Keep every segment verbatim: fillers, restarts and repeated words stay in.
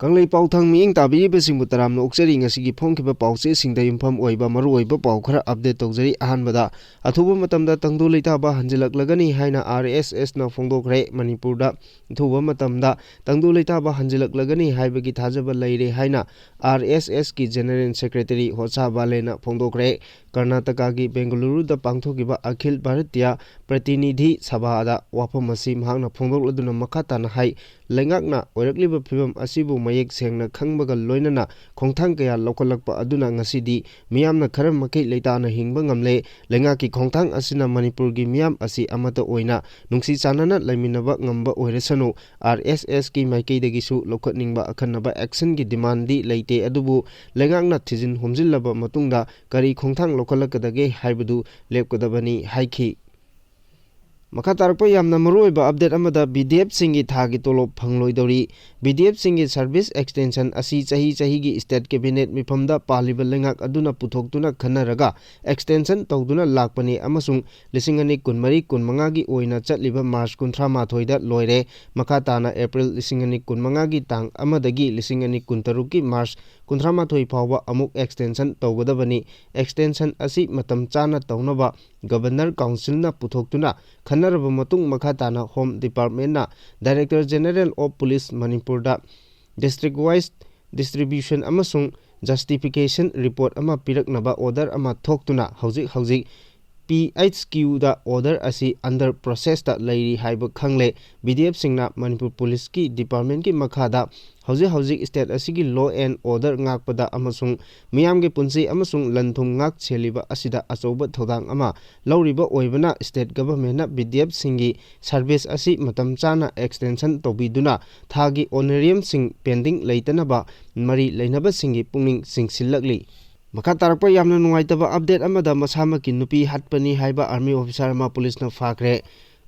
ꯀꯪꯂꯩꯄꯥꯎ ꯊꯥꯡ ꯃꯤꯠꯌꯦꯡ ꯇꯥꯕꯤꯔꯤꯕꯁꯤꯡꯕꯨ ꯇꯔꯥꯝꯅ ꯑꯣꯛꯆꯔꯤ꯫ ꯉꯁꯤꯒꯤ ꯐꯣꯡꯈꯤꯕ ꯄꯥꯎꯆꯦꯁꯤꯡꯗ ꯌꯨꯝꯐꯝ ꯑꯣꯏꯕ ꯃꯔꯨꯑꯣꯏꯕ ꯄꯥꯎ ꯈꯔ ꯑꯞꯗꯦꯠ ꯇꯧꯖꯔꯤ꯫ ꯑꯍꯥꯟꯕꯗ, ꯑꯊꯨꯕ ꯃꯇꯝꯗ ꯇꯪꯗꯨ ꯂꯩꯇꯥꯕ ꯍꯟꯖꯤꯜꯂꯛꯂꯒꯅꯤ ꯍꯥꯏꯅ ꯑꯥꯔ ꯑꯦꯁ ꯑꯦꯁꯅ ꯐꯣꯡꯗꯣꯛꯈ꯭ꯔꯦ꯫ ꯃꯅꯤꯄꯨꯔꯗ ꯑꯊꯨꯕ ꯃꯇꯝꯗ ꯇꯪꯗꯨ ꯂꯩꯇꯥꯕ ꯍꯟꯖꯤꯜꯂꯛꯂꯒꯅꯤ ꯍꯥꯏꯕꯒꯤ ꯊꯥꯖꯕ ꯂꯩꯔꯦ ꯍꯥꯏꯅ ꯑꯥꯔ ꯑꯦꯁ ꯑꯦꯁꯀꯤ ꯖꯦꯅꯔꯦꯜ ꯁꯦꯀ꯭ꯔꯦꯇꯔꯤ ꯍꯣꯁꯥ ꯕꯥꯂꯦꯅ ꯐꯣꯡꯗꯣꯛꯈ꯭ꯔꯦ꯫ ꯀꯔꯅꯥꯇꯀꯥꯒꯤ ꯕꯦꯡꯒꯂꯨꯔꯨꯗ ꯄꯥꯡꯊꯣꯛꯈꯤꯕ ꯑꯈꯤꯜ ꯚꯥꯔꯇꯤꯌꯥ ꯄ꯭ꯔꯇꯤꯅꯤꯙꯤ ꯁꯚꯥꯗ ꯋꯥꯐꯝ ꯑꯁꯤ ꯃꯍꯥꯛꯅ ꯐꯣꯡꯗꯣꯛꯂꯗꯨꯅ ꯃꯈꯥ ꯇꯥꯅ ꯍꯥꯏ, ꯂꯩꯉꯥꯛꯅ ꯑꯣꯏꯔꯛꯂꯤꯕ ꯐꯤꯕꯝ ꯑꯁꯤꯕꯨ ꯃꯌꯦꯛ ꯁꯦꯡꯅ ꯈꯪꯕꯒ ꯂꯣꯏꯅꯅ ꯈꯣꯡꯊꯥꯡ ꯀꯌꯥ ꯂꯧꯈꯠꯂꯛꯄ ꯑꯗꯨꯅ ꯉꯁꯤꯗꯤ ꯃꯤꯌꯥꯝꯅ ꯈꯔ ꯃꯈꯩ ꯂꯩꯇꯥꯅ ꯍꯤꯡꯕ ꯉꯝꯂꯦ꯫ ꯂꯩꯉꯥꯛꯀꯤ ꯈꯣꯡꯊꯥꯡ ꯑꯁꯤꯅ ꯃꯅꯤꯄꯨꯔꯒꯤ ꯃꯤꯌꯥꯝ ꯑꯁꯤ ꯑꯃꯠꯇ ꯑꯣꯏꯅ ꯅꯨꯡꯁꯤ ꯆꯥꯟꯅꯅ ꯂꯩꯃꯤꯟꯅꯕ ꯉꯝꯕ ꯑꯣꯏꯔꯁꯅꯨ꯫ ꯑꯥꯔ ꯑꯦꯁ ꯑꯦꯁꯀꯤ ꯃꯥꯏꯀꯩꯗꯒꯤꯁꯨ ꯂꯧꯈꯠꯅꯤꯡꯕ ꯑꯈꯟꯅꯕ ꯑꯦꯛꯁꯟꯒꯤ ꯗꯤꯃꯥꯟꯗꯤ ꯂꯩꯇꯦ, ꯑꯗꯨꯕꯨ ꯂꯩꯉꯥꯛꯅ ꯊꯤꯖꯤꯟ ꯍꯨꯝꯖꯤꯜꯂꯕ ꯃꯇꯨꯡꯗ ꯀꯔꯤ ꯈꯣꯡꯊꯥꯡ ꯂꯧꯈꯠꯂꯛꯀꯗꯒꯦ ꯍꯥꯏꯕꯗꯨ ꯂꯦꯞꯀꯗꯕꯅꯤ ꯍꯥꯏꯈꯤ꯫ ꯃꯈꯥ ꯇꯥꯔꯛꯄ ꯌꯥꯝꯅ ꯃꯔꯨꯑꯣꯏꯕ ꯑꯞꯗꯦꯠ ꯑꯃꯗ, ꯕꯤ ꯗꯤ ꯑꯦꯐꯁꯤꯡꯒꯤ ꯊꯥꯒꯤ ꯇꯣꯂꯣꯞ ꯐꯪꯂꯣꯏꯗꯧꯔꯤ꯫ ꯕꯤ ꯗꯤ ꯑꯦꯐꯁꯤꯡꯒꯤ ꯁꯔꯚꯤꯁ ꯑꯦꯛꯁꯇꯦꯟꯁꯟ ꯑꯁꯤ ꯆꯍꯤ ꯆꯍꯤꯒꯤ ꯁ꯭ꯇꯦꯠ ꯀꯦꯕꯤꯅꯦꯠ ꯃꯤꯐꯝꯗ ꯄꯥꯜꯂꯤꯕ ꯂꯩꯉꯥꯛ ꯑꯗꯨꯅ ꯄꯨꯊꯣꯛꯇꯨꯅ ꯈꯟꯅꯔꯒ ꯑꯦꯛꯁꯇꯦꯟꯁꯟ ꯇꯧꯗꯨꯅ ꯂꯥꯛꯄꯅꯤ ꯑꯃꯁꯨꯡ ꯂꯤꯁꯤꯡ ꯑꯅꯤ ꯀꯨꯟꯃꯔꯤ ꯀꯨꯟꯃꯉꯥꯒꯤ ꯑꯣꯏꯅ ꯆꯠꯂꯤꯕ ꯃꯥꯔꯆ ꯀꯨꯟꯊ꯭ꯔꯥ ꯃꯥꯊꯣꯏꯗ ꯂꯣꯏꯔꯦ꯫ ꯃꯈꯥ ꯇꯥꯅ ꯑꯦꯄ꯭ꯔꯤꯜ ꯂꯤꯁꯤꯡ ꯑꯅꯤ ꯀꯨꯟꯃꯉꯥꯒꯤ ꯇꯥꯡ ꯑꯃꯗꯒꯤ ꯂꯤꯁꯤꯡ ꯑꯅꯤ ꯀꯨꯟꯇꯔꯨꯛꯀꯤ ꯃꯥꯔꯆ ꯀꯨꯟꯊ꯭ꯔꯥ ꯃꯥꯊꯣꯏ ꯐꯥꯎꯕ ꯑꯃꯨꯛ ꯑꯦꯛꯁꯇꯦꯟꯁꯟ ꯇꯧꯒꯗꯕꯅꯤ꯫ ꯑꯦꯛꯁꯇꯦꯟꯁꯟ ꯑꯁꯤ ꯃꯇꯝ ꯆꯥꯅ ꯇꯧꯅꯕ ꯒꯕꯔꯅꯔ ꯀꯥꯎꯟꯁꯤꯜꯅ ꯄꯨꯊꯣꯛꯇꯨꯅ ꯈꯟꯅꯔꯕ ꯃꯇꯨꯡ, ꯃꯈꯥ ꯇꯥꯅ ꯍꯣꯝ ꯗꯤꯄꯥꯔꯠꯃꯦꯟꯅ ꯗꯥꯏꯔꯦꯛꯇꯔ ꯖꯦꯅꯔꯦꯜ ꯑꯣꯐ ꯄꯨꯂꯤꯁ ꯃꯅꯤꯄꯨꯔꯗ ꯗꯤꯁꯇ꯭ꯔꯤꯛ ꯋꯥꯏꯁ ꯗꯤꯁꯇ꯭ꯔꯤꯕ꯭ꯌꯨꯁꯟ ꯑꯃꯁꯨꯡ ꯖꯁꯇꯤꯐꯤꯀꯦꯁꯟ ꯔꯤꯄꯣꯔꯠ ꯑꯃ ꯄꯤꯔꯛꯅꯕ ꯑꯣꯔꯗꯔ ꯑꯃ ꯊꯣꯛꯇꯨꯅ ꯍꯧꯖꯤꯛ ꯍꯧꯖꯤꯛ ꯄꯤ ꯑꯩꯆ ꯀ꯭ꯌꯨꯗ ꯑꯣꯔꯗꯔ ꯑꯁꯤ ꯑꯟꯗꯔ ꯄ꯭ꯔꯣꯁꯦꯁꯇ ꯂꯩꯔꯤ ꯍꯥꯏꯕ ꯈꯪꯂꯦ꯫ ꯕꯤ ꯗꯤ ꯑꯦꯐꯁꯤꯡꯅ ꯃꯅꯤꯄꯨꯔ ꯄꯨꯂꯤꯁꯀꯤ ꯗꯤꯄꯥꯔꯠꯃꯦꯟꯒꯤ ꯃꯈꯥꯗ ꯍꯧꯖꯤꯛ ꯍꯧꯖꯤꯛ ꯁ꯭ꯇꯦꯠ ꯑꯁꯤꯒꯤ ꯂꯣ ꯑꯦꯟ ꯑꯣꯔꯗꯔ ꯉꯥꯛꯄꯗ ꯑꯃꯁꯨꯡ ꯃꯤꯌꯥꯝꯒꯤ ꯄꯨꯟꯁꯤ ꯑꯃꯁꯨꯡ ꯂꯟ ꯊꯨꯝ ꯉꯥꯛ ꯁꯦꯜꯂꯤꯕ ꯑꯁꯤꯗ ꯑꯆꯧꯕ ꯊꯧꯗꯥꯡ ꯑꯃ ꯂꯧꯔꯤꯕ ꯑꯣꯏꯕꯅ, ꯁ꯭ꯇꯦꯠ ꯒꯚꯔꯟꯃꯦꯟꯠꯅ ꯕꯤ ꯗꯤ ꯑꯦꯐꯁꯤꯡꯒꯤ ꯁꯔꯚꯤꯁ ꯑꯁꯤ ꯃꯇꯝ ꯆꯥꯅ ꯑꯦꯛꯁꯇꯦꯟꯁꯟ ꯇꯧꯕꯤꯗꯨꯅ ꯊꯥꯒꯤ ꯑꯣꯅꯔꯤꯌꯝꯁꯤꯡ ꯄꯦꯟꯗꯤꯡ ꯂꯩꯇꯅꯕ ꯃꯔꯤ ꯂꯩꯅꯕꯁꯤꯡꯒꯤ ꯄꯨꯛꯅꯤꯡ ꯆꯤꯡꯁꯤꯜꯂꯛꯂꯤ꯫ ꯃꯈꯥ ꯇꯥꯔꯛꯄ ꯌꯥꯝꯅ ꯅꯨꯡꯉꯥꯏꯇꯕ ꯑꯞꯗꯦꯠ ꯑꯃꯗ, ꯃꯁꯥꯃꯛꯀꯤ ꯅꯨꯄꯤ ꯍꯥꯠꯄꯅꯤ ꯍꯥꯏꯕ ꯑꯥꯔꯃꯤ ꯑꯣꯐꯤꯁꯥꯔ ꯑꯃ ꯄꯨꯂꯤꯁꯅ ꯐꯥꯈ꯭ꯔꯦ꯫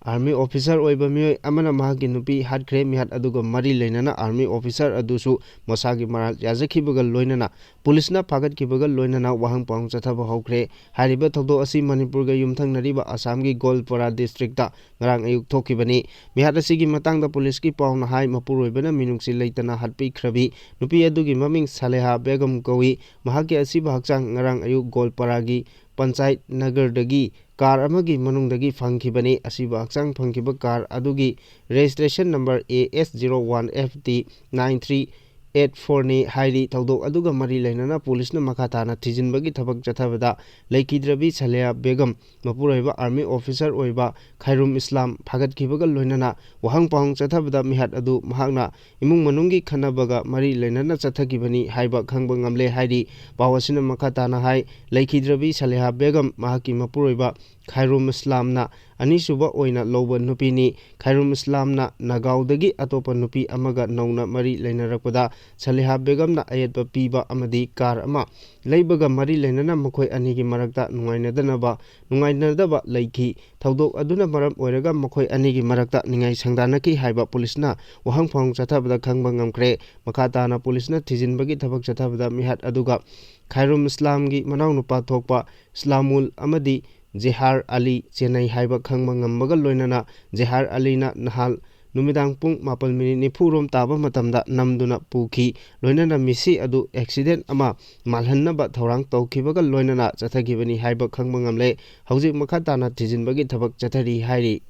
ꯑꯥꯔꯃꯤ ꯑꯣꯐꯤꯁꯥꯔ ꯑꯣꯏꯕ ꯃꯤꯑꯣꯏ ꯑꯃꯅ ꯃꯍꯥꯛꯀꯤ ꯅꯨꯄꯤ ꯍꯥꯠꯈ꯭ꯔꯦ꯫ ꯃꯤꯍꯥꯠ ꯑꯗꯨꯒ ꯃꯔꯤ ꯂꯩꯅꯅ ꯑꯥꯔꯃꯤ ꯑꯣꯐꯤꯁꯥꯔ ꯑꯗꯨꯁꯨ ꯃꯁꯥꯒꯤ ꯃꯔꯥꯜ ꯌꯥꯖꯈꯤꯕꯒ ꯂꯣꯏꯅꯅ ꯄꯨꯂꯤꯁꯅ ꯐꯥꯒꯠꯈꯤꯕꯒ ꯂꯣꯏꯅꯅ ꯋꯥꯍꯪ ꯄꯥꯎꯍꯪ ꯆꯠꯊꯕ ꯍꯧꯈ꯭ꯔꯦ꯫ ꯍꯥꯏꯔꯤꯕ ꯊꯧꯗꯣꯛ ꯑꯁꯤ ꯃꯅꯤꯄꯨꯔꯒ ꯌꯨꯝꯊꯪꯅꯔꯤꯕ ꯑꯁꯥꯝꯒꯤ ꯒꯣꯜꯄꯥꯔꯥ ꯗꯤꯁꯇ꯭ꯔꯤꯛꯇ ꯉꯔꯥꯡ ꯑꯌꯨꯛ ꯊꯣꯛꯈꯤꯕꯅꯤ꯫ ꯃꯤꯍꯥꯠ ꯑꯁꯤꯒꯤ ꯃꯇꯥꯡꯗ ꯄꯨꯂꯤꯁꯀꯤ ꯄꯥꯎꯅ ꯍꯥꯏ, ꯃꯄꯨꯔꯣꯏꯕꯅ ꯃꯤꯅꯨꯡꯁꯤ ꯂꯩꯇꯅ ꯍꯥꯠꯄꯤꯈ꯭ꯔꯕꯤ ꯅꯨꯄꯤ ꯑꯗꯨꯒꯤ ꯃꯃꯤꯡ ꯁꯥꯂꯦꯍꯥ ꯕꯦꯒꯝ ꯀꯧꯏ꯫ ꯃꯍꯥꯛꯀꯤ ꯑꯁꯤꯕ ꯍꯛꯆꯥꯡ ꯉꯔꯥꯡ ꯑꯌꯨꯛ ꯒꯣꯜꯄꯥꯔꯥꯒꯤ ꯄꯟꯆꯥꯌꯠ ꯅꯒꯔꯗꯒꯤ ꯀꯥꯔ ꯑꯃꯒꯤ ꯃꯅꯨꯡꯗꯒꯤ ꯐꯪꯈꯤꯕꯅꯤ꯫ ꯑꯁꯤꯕ ꯍꯛꯆꯥꯡ ꯐꯪꯈꯤꯕ ꯀꯥꯔ ꯑꯗꯨꯒꯤ registration number A S zero one F T nine three eight four ꯅꯤ ꯍꯥꯏꯔꯤ꯫ ꯊꯧꯗꯣꯛ ꯑꯗꯨꯒ ꯃꯔꯤ ꯂꯩꯅꯅ ꯄꯨꯂꯤꯁꯅ ꯃꯈꯥ ꯇꯥꯅ ꯊꯤꯖꯤꯟꯕꯒꯤ ꯊꯕꯛ ꯆꯠꯊꯕꯗ ꯂꯩꯈꯤꯗ꯭ꯔꯕꯤ ꯁꯂꯦꯍꯥ ꯕꯦꯒꯝ, ꯃꯄꯨꯔꯣꯏꯕ ꯑꯥꯔꯃꯤ ꯑꯣꯐꯤꯁꯥꯔ ꯑꯣꯏꯕ ꯈꯥꯏꯔꯨꯝ ꯏꯁꯂꯥꯝ ꯐꯥꯒꯠꯈꯤꯕꯒ ꯂꯣꯏꯅꯅ ꯋꯥꯍꯪ ꯄꯥꯎꯍꯪ ꯆꯠꯊꯕꯗ ꯃꯤꯍꯥꯠ ꯑꯗꯨ ꯃꯍꯥꯛꯅ ꯏꯃꯨꯡ ꯃꯅꯨꯡꯒꯤ ꯈꯟꯅꯕꯒ ꯃꯔꯤ ꯂꯩꯅꯅ ꯆꯠꯊꯈꯤꯕꯅꯤ ꯍꯥꯏꯕ ꯈꯪꯕ ꯉꯝꯂꯦ ꯍꯥꯏꯔꯤ꯫ ꯄꯥꯎ ꯑꯁꯤꯅ ꯃꯈꯥ ꯇꯥꯅ ꯍꯥꯏ, ꯂꯩꯈꯤꯗ꯭ꯔꯕꯤ ꯁꯂꯦꯍꯥ ꯕꯦꯒꯝ ꯃꯍꯥꯛꯀꯤ ꯃꯄꯨꯔꯣꯏꯕ ꯈꯥꯏꯔꯨꯝ ꯏꯁꯂꯥꯝꯅ ꯑꯅꯤꯁꯨꯕ ꯑꯣꯏꯅ ꯂꯧꯕ ꯅꯨꯄꯤꯅꯤ꯫ ꯈꯥꯏꯔꯨꯝ ꯏꯁꯂꯥꯝꯅ ꯅꯥꯒꯥꯎꯗꯒꯤ ꯑꯇꯣꯞꯄ ꯅꯨꯄꯤ ꯑꯃꯒ ꯅꯧꯅ ꯃꯔꯤ ꯂꯩꯅꯔꯛꯄꯗ ꯁꯂꯦꯍꯥ ꯕꯦꯒꯝꯅ ꯑꯌꯦꯠꯄ ꯄꯤꯕ ꯑꯃꯗꯤ ꯀꯥꯔ ꯑꯃ ꯂꯩꯕꯒ ꯃꯔꯤ ꯂꯩꯅꯅ ꯃꯈꯣꯏ ꯑꯅꯤꯒꯤ ꯃꯔꯛꯇ ꯅꯨꯡꯉꯥꯏꯅꯗꯅꯕ, ꯅꯨꯡꯉꯥꯏꯅꯗꯕ ꯂꯩꯈꯤ꯫ ꯊꯧꯗꯣꯛ ꯑꯗꯨꯅ ꯃꯔꯝ ꯑꯣꯏꯔꯒ ꯃꯈꯣꯏ ꯑꯅꯤꯒꯤ ꯃꯔꯛꯇ ꯅꯤꯡꯉꯥꯏ ꯁꯪꯗꯥꯅꯈꯤ ꯍꯥꯏꯕ ꯄꯨꯂꯤꯁꯅ ꯋꯥꯍꯪ ꯄꯥꯎꯍꯪ ꯆꯠꯊꯕꯗ ꯈꯪꯕ ꯉꯝꯈ꯭ꯔꯦ꯫ ꯃꯈꯥ ꯇꯥꯅ ꯄꯨꯂꯤꯁꯅ ꯊꯤꯖꯤꯟꯕꯒꯤ ꯊꯕꯛ ꯆꯠꯊꯕꯗ ꯃꯤꯍꯥꯠ ꯑꯗꯨꯒ ꯈꯥꯏꯔꯨꯝ ꯏꯁꯂꯥꯝꯒꯤ ꯃꯅꯥꯎꯅꯨꯄꯥ ꯊꯣꯛꯄ ꯏꯁꯂꯥꯃꯨꯜ ꯑꯃꯗꯤ ꯖꯦꯍꯥꯔ ꯑꯂꯤ ꯆꯦꯟꯅꯩ ꯍꯥꯏꯕ ꯈꯪꯕ ꯉꯝꯕꯒ ꯂꯣꯏꯅꯅ ꯖꯦꯍꯥꯔ ꯑꯂꯤꯅ ꯅꯍꯥꯜ ꯅꯨꯃꯤꯗꯥꯡ ꯄꯨꯡ ꯃꯥꯄꯜ ꯃꯤꯅꯤꯠ ꯅꯤꯐꯨ ꯔꯣꯝ ꯇꯥꯕ ꯃꯇꯝꯗ ꯅꯝꯗꯨꯅ ꯄꯨꯈꯤ꯫ ꯂꯣꯏꯅꯅ ꯃꯤꯁꯤ ꯑꯗꯨ ꯑꯦꯛꯁꯤꯗꯦꯟ ꯑꯃ ꯃꯥꯜꯍꯟꯅꯕ ꯊꯧꯔꯥꯡ ꯇꯧꯈꯤꯕꯒ ꯂꯣꯏꯅꯅ ꯆꯠꯊꯈꯤꯕꯅꯤ ꯍꯥꯏꯕ ꯈꯪꯕ ꯉꯝꯂꯦ꯫ ꯍꯧꯖꯤꯛ ꯃꯈꯥ ꯇꯥꯅ ꯊꯤꯖꯤꯟꯕꯒꯤ ꯊꯕꯛ ꯆꯠꯊꯔꯤ ꯍꯥꯏꯔꯤ꯫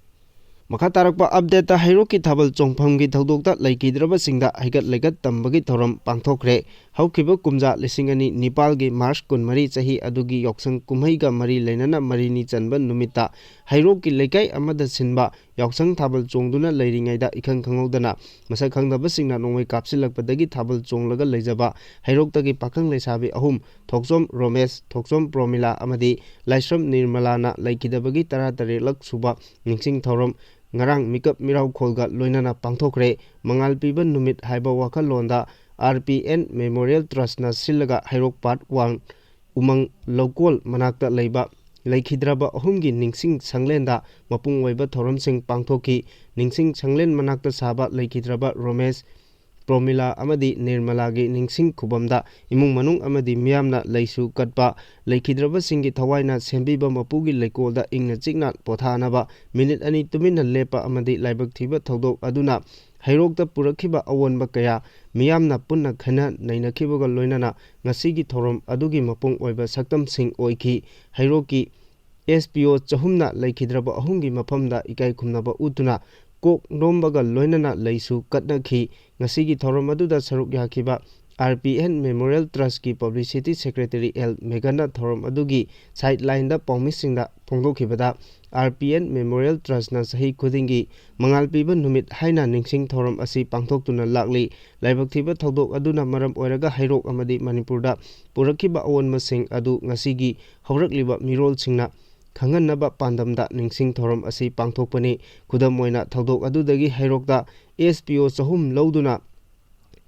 ꯃꯈꯥ ꯇꯥꯔꯛꯄ ꯑꯞꯗꯦꯠꯇ ꯍꯩꯔꯣꯛꯀꯤ ꯊꯥꯕꯜ ꯆꯣꯡꯐꯝꯒꯤ ꯊꯧꯗꯣꯛꯇ ꯂꯩꯈꯤꯗ꯭ꯔꯕꯁꯤꯡꯗ ꯍꯩꯒꯠ ꯂꯩꯒꯠ ꯇꯝꯕꯒꯤ ꯊꯧꯔꯝ ꯄꯥꯡꯊꯣꯛꯈ꯭ꯔꯦ꯫ ꯍꯧꯈꯤꯕ ꯀꯨꯝꯖꯥ ꯂꯤꯁꯤꯡ ꯑꯅꯤ ꯅꯤꯄꯥꯜꯒꯤ ꯃꯥꯔꯆ ꯀꯨꯟꯃꯔꯤ ꯆꯍꯤ ꯑꯗꯨꯒꯤ ꯌꯥꯎꯁꯪ ꯀꯨꯝꯍꯩꯒ ꯃꯔꯤ ꯂꯩꯅꯅ ꯃꯔꯤꯅꯤ ꯆꯟꯕ ꯅꯨꯃꯤꯠꯇ ꯍꯩꯔꯣꯛꯀꯤ ꯂꯩꯀꯥꯏ ꯑꯃꯗ ꯁꯤꯟꯕ ꯌꯥꯎꯁꯪ ꯊꯥꯕꯜ ꯆꯣꯡꯗꯨꯅ ꯂꯩꯔꯤꯉꯩꯗ ꯏꯈꯪ ꯈꯪꯍꯧꯗꯅ ꯃꯁꯛ ꯈꯪꯗꯕꯁꯤꯡꯅ ꯅꯣꯡꯃꯩ ꯀꯥꯞꯁꯤꯜꯂꯛꯄꯗꯒꯤ ꯊꯥꯕꯜ ꯆꯣꯡꯂꯒ ꯂꯩꯖꯕ ꯍꯩꯔꯣꯛꯇꯒꯤ ꯄꯥꯈꯪ ꯂꯩꯁꯥꯕꯤ ꯑꯍꯨꯝ, ꯊꯣꯛꯆꯣꯝ ꯔꯣꯃꯦꯁ, ꯊꯣꯛꯆꯣꯝ ꯄ꯭ꯔꯣꯃꯤꯂꯥ ꯑꯃꯗꯤ ꯂꯥꯏꯁ꯭ꯔꯝ ꯅꯤꯔꯃꯂꯥꯅ ꯂꯩꯈꯤꯗꯕꯒꯤ ꯇꯔꯥꯇꯔꯦꯠꯂꯛ ꯁꯨꯕ ꯅꯤꯡꯁꯤꯡ ꯊꯧꯔꯝ ꯉꯔꯥꯡ ꯃꯤꯀꯞ ꯃꯤꯔꯥꯎꯈꯣꯜꯒ ꯂꯣꯏꯅꯅ ꯄꯥꯡꯊꯣꯛꯈ꯭ꯔꯦ꯫ ꯃꯉꯥꯜ ꯄꯤꯕ ꯅꯨꯃꯤꯠ ꯍꯥꯏꯕ ꯋꯥꯈꯜꯂꯣꯟꯗ R P N Memorial Trustꯅ ꯁꯤꯜꯂꯒ ꯍꯩꯔꯣꯛ Part one ꯎꯃꯪ ꯂꯧꯀꯣꯜ ꯃꯅꯥꯛꯇ ꯂꯩꯕ ꯂꯩꯈꯤꯗ꯭ꯔꯕ ꯑꯍꯨꯝꯒꯤ ꯅꯤꯡꯁꯤꯡ ꯁꯪꯂꯦꯟꯗ ꯃꯄꯨꯡ ꯑꯣꯏꯕ ꯊꯧꯔꯝꯁꯤꯡ ꯄꯥꯡꯊꯣꯛꯈꯤ꯫ ꯅꯤꯡꯁꯤꯡ ꯁꯪꯂꯦꯟ ꯃꯅꯥꯛꯇ ꯁꯥꯕ ꯂꯩꯈꯤꯗ꯭ꯔꯕ ꯔꯣꯃꯦꯁ, ꯄ꯭ꯔꯣꯃꯤꯂꯥ ꯑꯃꯗꯤ ꯅꯤꯔꯃꯂꯥꯒꯤ ꯅꯤꯡꯁꯤꯡ ꯈꯨꯕꯝꯗ ꯏꯃꯨꯡ ꯃꯅꯨꯡ ꯑꯃꯗꯤ ꯃꯤꯌꯥꯝꯅ ꯂꯩꯁꯨ ꯀꯠꯄ, ꯂꯩꯈꯤꯗ꯭ꯔꯕꯁꯤꯡꯒꯤ ꯊꯋꯥꯏꯅ ꯁꯦꯝꯕꯤꯕ ꯃꯄꯨꯒꯤ ꯂꯩꯀꯣꯜꯗ ꯏꯪꯅ ꯆꯤꯛꯅ ꯄꯣꯊꯥꯅꯕ ꯃꯤꯅꯤꯠ ꯑꯅꯤ ꯇꯨꯃꯤꯟꯅ ꯂꯦꯞꯄ ꯑꯃꯗꯤ ꯂꯥꯏꯕꯛ ꯊꯤꯕ ꯊꯧꯗꯣꯛ ꯑꯗꯨꯅ ꯍꯩꯔꯣꯛꯇ ꯄꯨꯔꯛꯈꯤꯕ ꯑꯑꯣꯟꯕ ꯀꯌꯥ ꯃꯤꯌꯥꯝꯅ ꯄꯨꯟꯅ ꯈꯟꯅ ꯅꯩꯅꯈꯤꯕꯒ ꯂꯣꯏꯅꯅ ꯉꯁꯤꯒꯤ ꯊꯧꯔꯝ ꯑꯗꯨꯒꯤ ꯃꯄꯨꯡ ꯑꯣꯏꯕ ꯁꯛꯇꯝꯁꯤꯡ ꯑꯣꯏꯈꯤ꯫ ꯍꯩꯔꯣꯛꯀꯤ ꯑꯦꯁ ꯄꯤ ꯑꯣ ꯆꯍꯨꯝꯅ ꯂꯩꯈꯤꯗ꯭ꯔꯕ ꯑꯍꯨꯝꯒꯤ ꯃꯐꯝꯗ ꯏꯀꯥꯏ ꯈꯨꯝꯅꯕ ꯎꯠꯇꯨꯅ ꯀꯣꯛ ꯅꯣꯝꯕꯒ ꯂꯣꯏꯅꯅ ꯂꯩꯁꯨ ꯀꯠꯅꯈꯤ꯫ ꯉꯁꯤꯒꯤ ꯊꯧꯔꯝ ꯑꯗꯨꯗ ꯁꯔꯨꯛ ꯌꯥꯈꯤꯕ ꯑꯥꯔ ꯄꯤ ꯑꯦꯟ Memorial Trustꯀꯤ Publicity Secretary ꯑꯦꯜ ꯃꯦꯒꯟꯅ ꯊꯧꯔꯝ ꯑꯗꯨꯒꯤ sideline ꯗ ꯄꯥꯎꯃꯤꯁꯤꯡꯗ ꯐꯣꯡꯗꯣꯛꯈꯤꯕꯗ, ꯑꯥꯔ ꯄꯤ ꯑꯦꯟ Memorial Trustꯅ ꯆꯍꯤ ꯈꯨꯗꯤꯡꯒꯤ ꯃꯉꯥꯜ ꯄꯤꯕ ꯅꯨꯃꯤꯠ ꯍꯥꯏꯅ ꯅꯤꯡꯁꯤꯡ ꯊꯧꯔꯝ ꯑꯁꯤ ꯄꯥꯡꯊꯣꯛꯇꯨꯅ ꯂꯥꯛꯂꯤ꯫ ꯂꯥꯏꯕꯛ ꯊꯤꯕ ꯊꯧꯗꯣꯛ ꯑꯗꯨꯅ ꯃꯔꯝ ꯑꯣꯏꯔꯒ ꯍꯩꯔꯣꯛ ꯑꯃꯗꯤ ꯃꯅꯤꯄꯨꯔꯗ ꯄꯨꯔꯛꯈꯤꯕ ꯑꯑꯣꯟꯕꯁꯤꯡ ꯑꯗꯨ ꯉꯁꯤꯒꯤ ꯍꯧꯔꯛꯂꯤꯕ ꯃꯤꯔꯣꯜꯁꯤꯡꯅ ꯈꯪꯍꯟꯅꯕ ꯄꯥꯟꯗꯝꯗ ꯅꯤꯡꯁꯤꯡ ꯊꯧꯔꯝ ꯑꯁꯤ ꯄꯥꯡꯊꯣꯛꯄꯅꯤ꯫ ꯈꯨꯗꯝ ꯑꯣꯏꯅ, ꯊꯧꯗꯣꯛ ꯑꯗꯨꯗꯒꯤ ꯍꯩꯔꯣꯛꯇ ꯑꯦꯁ ꯄꯤ ꯑꯣ ꯆꯍꯨꯝ ꯂꯧꯗꯨꯅ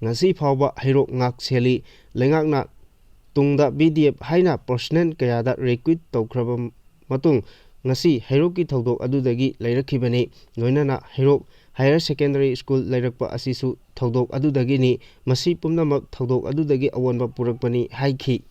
ꯉꯁꯤ ꯐꯥꯎꯕ ꯍꯩꯔꯣꯛ ꯉꯥꯛ ꯁꯦꯜꯂꯤ꯫ ꯂꯩꯉꯥꯛꯅ ꯇꯨꯡꯗ ꯕꯤ ꯗꯤ ꯑꯦꯐ ꯍꯥꯏꯅ personnel ꯀꯌꯥꯗ recruit ꯇꯧꯈ꯭ꯔꯕ ꯃꯇꯨꯡ ꯉꯁꯤ ꯍꯩꯔꯣꯛꯀꯤ ꯊꯧꯗꯣꯛ ꯑꯗꯨꯗꯒꯤ ꯂꯩꯔꯛꯈꯤꯕꯅꯤ꯫ ꯂꯣꯏꯅꯅ ꯍꯩꯔꯣꯛ Higher Secondary School ꯂꯩꯔꯛꯄ ꯑꯁꯤꯁꯨ ꯊꯧꯗꯣꯛ ꯑꯗꯨꯗꯒꯤꯅꯤ꯫ ꯃꯁꯤ ꯄꯨꯝꯅꯃꯛ ꯊꯧꯗꯣꯛ ꯑꯗꯨꯗꯒꯤ ꯑꯑꯣꯟꯕ ꯄꯨꯔꯛꯄꯅꯤ ꯍꯥꯏꯈꯤ꯫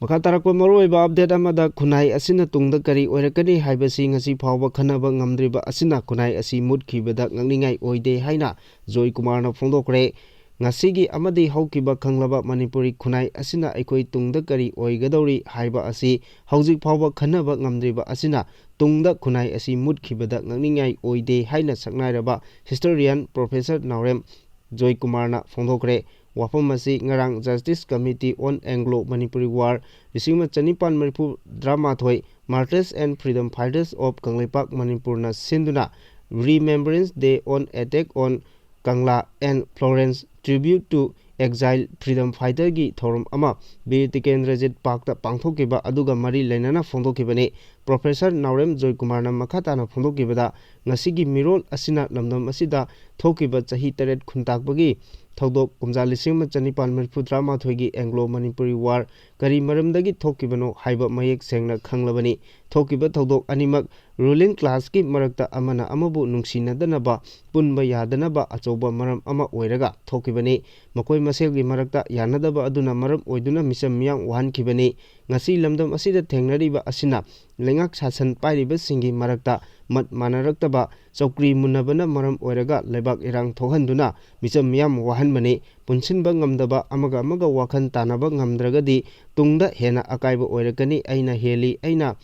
ꯃꯈꯥ ꯇꯥꯔꯛꯄ ꯃꯔꯨꯑꯣꯏꯕ update ꯑꯃꯗ, ꯈꯨꯟꯅꯥꯏ ꯑꯁꯤꯅ ꯇꯨꯡꯗ ꯀꯔꯤ ꯑꯣꯏꯔꯛꯀꯅꯤ ꯍꯥꯏꯕꯁꯤ ꯉꯁꯤ ꯐꯥꯎꯕ ꯈꯟꯅꯕ ꯉꯝꯗ꯭ꯔꯤꯕ ꯑꯁꯤꯅ ꯈꯨꯟꯅꯥꯏ ꯑꯁꯤ ꯃꯨꯠꯈꯤꯕꯗ ꯉꯛꯅꯤꯡꯉꯥꯏ ꯑꯣꯏꯗꯦ ꯍꯥꯏꯅ ꯖꯣꯏ ꯀꯨꯃꯥꯔꯅ ꯐꯣꯡꯗꯣꯛꯈ꯭ꯔꯦ꯫ ꯉꯁꯤꯒꯤ ꯑꯃꯗꯤ ꯍꯧꯈꯤꯕ ꯈꯪꯂꯕ ꯃꯅꯤꯄꯨꯔꯤ ꯈꯨꯟꯅꯥꯏ ꯑꯁꯤꯅ ꯑꯩꯈꯣꯏ ꯇꯨꯡꯗ ꯀꯔꯤ ꯑꯣꯏꯒꯗꯧꯔꯤ ꯍꯥꯏꯕ ꯑꯁꯤ ꯍꯧꯖꯤꯛ ꯐꯥꯎꯕ ꯈꯟꯅꯕ ꯉꯝꯗ꯭ꯔꯤꯕ ꯑꯁꯤꯅ ꯇꯨꯡꯗ ꯈꯨꯟꯅꯥꯏ ꯑꯁꯤ ꯃꯨꯠꯈꯤꯕꯗ ꯉꯛꯅꯤꯡꯉꯥꯏ ꯑꯣꯏꯗꯦ ꯍꯥꯏꯅ ꯁꯛꯅꯥꯏꯔꯕ historian Professor ꯅꯥꯎꯔꯦꯝ ꯖꯣꯏ ꯀꯨꯃꯥꯔꯅ ꯐꯣꯡꯗꯣꯛꯈ꯭ꯔꯦ꯫ ꯋꯥꯐꯝ ꯑꯁꯤ ꯉꯔꯥꯡ Justice Committee on Anglo Manipuri War ꯂꯤꯁꯤꯡ ꯑꯃ ꯆꯅꯤꯄꯥꯟ ꯃꯔꯤꯐꯨ ꯇꯔꯥꯃꯥꯊꯣꯏ Martyrs and Freedom Fighters of Kangleipak ꯃꯅꯤꯄꯨꯔꯅ ꯁꯤꯟꯗꯨꯅ Remembrance Day on Attack on Kangla and Florence, Tribute to Exile Freedom Fighter ꯒꯤ ꯊꯧꯔꯝ ꯑꯃ ꯕꯤꯔ ꯇꯤꯀꯦꯟꯗ꯭ꯔꯖꯤꯠ ꯄꯥꯔꯛꯇ ꯄꯥꯡꯊꯣꯛꯈꯤꯕ ꯑꯗꯨꯒ ꯃꯔꯤ ꯂꯩꯅꯅ ꯐꯣꯡꯗꯣꯛꯈꯤꯕꯅꯤ꯫ ꯄ꯭ꯔꯣꯐꯦꯁꯔ ꯅꯥꯎꯔꯦꯝ ꯖꯣꯏꯀꯨꯃꯥꯔꯅ ꯃꯈꯥ ꯇꯥꯅ ꯐꯣꯡꯗꯣꯛꯈꯤꯕꯗ, ꯉꯁꯤꯒꯤ ꯃꯤꯔꯣꯜ ꯑꯁꯤꯅ ꯂꯝꯗꯝ ꯑꯁꯤꯗ ꯊꯣꯛꯈꯤꯕ ꯆꯍꯤ ꯇꯔꯦꯠ ꯈꯨꯟꯇꯥꯛꯄꯒꯤ ꯊꯧꯗꯣꯛ ꯀꯨꯝꯖꯥ ꯂꯤꯁꯤꯡ ꯑꯃ ꯆꯅꯤꯄꯥꯟ ꯃꯔꯤꯐꯨ ꯇꯔꯥꯃꯥꯊꯣꯏꯒꯤ ꯑꯦꯡꯒ꯭ꯂꯣ ꯃꯅꯤꯄꯨꯔꯤ ꯋꯥꯔ ꯀꯔꯤ ꯃꯔꯝꯗꯒꯤ ꯊꯣꯛꯈꯤꯕꯅꯣ ꯍꯥꯏꯕ ꯃꯌꯦꯛ ꯁꯦꯡꯅ ꯈꯪꯂꯕꯅꯤ꯫ ꯊꯣꯛꯈꯤꯕ ꯊꯧꯗꯣꯛ ꯑꯅꯤꯃꯛ ꯔꯨꯂꯤꯡ ꯀ꯭ꯂꯥꯁꯀꯤ ꯃꯔꯛꯇ ꯑꯃꯅ ꯑꯃꯕꯨ ꯅꯨꯡꯁꯤꯅꯗꯅꯕ, ꯄꯨꯟꯕ ꯌꯥꯗꯅꯕ ꯑꯆꯧꯕ ꯃꯔꯝ ꯑꯃ ꯑꯣꯏꯔꯒ ꯊꯣꯛꯈꯤꯕꯅꯤ꯫ ꯃꯈꯣꯏ ꯃꯁꯦꯜꯒꯤ ꯃꯔꯛꯇ ꯌꯥꯅꯗꯕ ꯑꯗꯨꯅ ꯃꯔꯝ ꯑꯣꯏꯗꯨꯅ ꯃꯤꯆꯝ ꯃꯤꯌꯥꯝ ꯋꯥꯍꯟꯈꯤꯕꯅꯤ꯫ ꯉꯁꯤ ꯂꯝꯗꯝ ꯑꯁꯤꯗ ꯊꯦꯡꯅꯔꯤꯕ ꯑꯁꯤꯅ ꯂꯩꯉꯥꯛ ꯁꯥꯁꯟ ꯄꯥꯏꯔꯤꯕꯁꯤꯡꯒꯤ ꯃꯔꯛꯇ ꯃꯠ ꯃꯥꯟꯅꯔꯛꯇꯕ, ꯆꯧꯀ꯭ꯔꯤ ꯃꯨꯟꯅꯕꯅ ꯃꯔꯝ ꯑꯣꯏꯔꯒ ꯂꯩꯕꯥꯛ ꯏꯔꯥꯡ ꯊꯣꯛꯍꯟꯗꯨꯅ ꯃꯤꯆꯝ ꯃꯤꯌꯥꯝ ꯋꯥꯍꯟꯕꯅꯤ꯫ ꯄꯨꯟꯁꯤꯟꯕ ꯉꯝꯗꯕ, ꯑꯃꯒ ꯑꯃꯒ ꯋꯥꯈꯜ ꯇꯥꯅꯕ ꯉꯝꯗ꯭ꯔꯒꯗꯤ ꯇꯨꯡꯗ ꯍꯦꯟꯅ ꯑꯀꯥꯏꯕ ꯑꯣꯏꯔꯛꯀꯅꯤ꯫ ꯑꯩꯅ ꯍꯦꯜꯂꯤ, ꯑꯩꯅ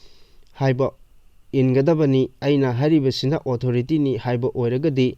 ꯍꯥꯏꯕ ꯏꯟꯒꯗꯕꯅꯤ, ꯑꯩꯅ ꯍꯥꯏꯔꯤꯕꯁꯤꯅ ꯑꯣꯊꯣꯔꯤꯇꯤꯅꯤ ꯍꯥꯏꯕ ꯑꯣꯏꯔꯒꯗꯤ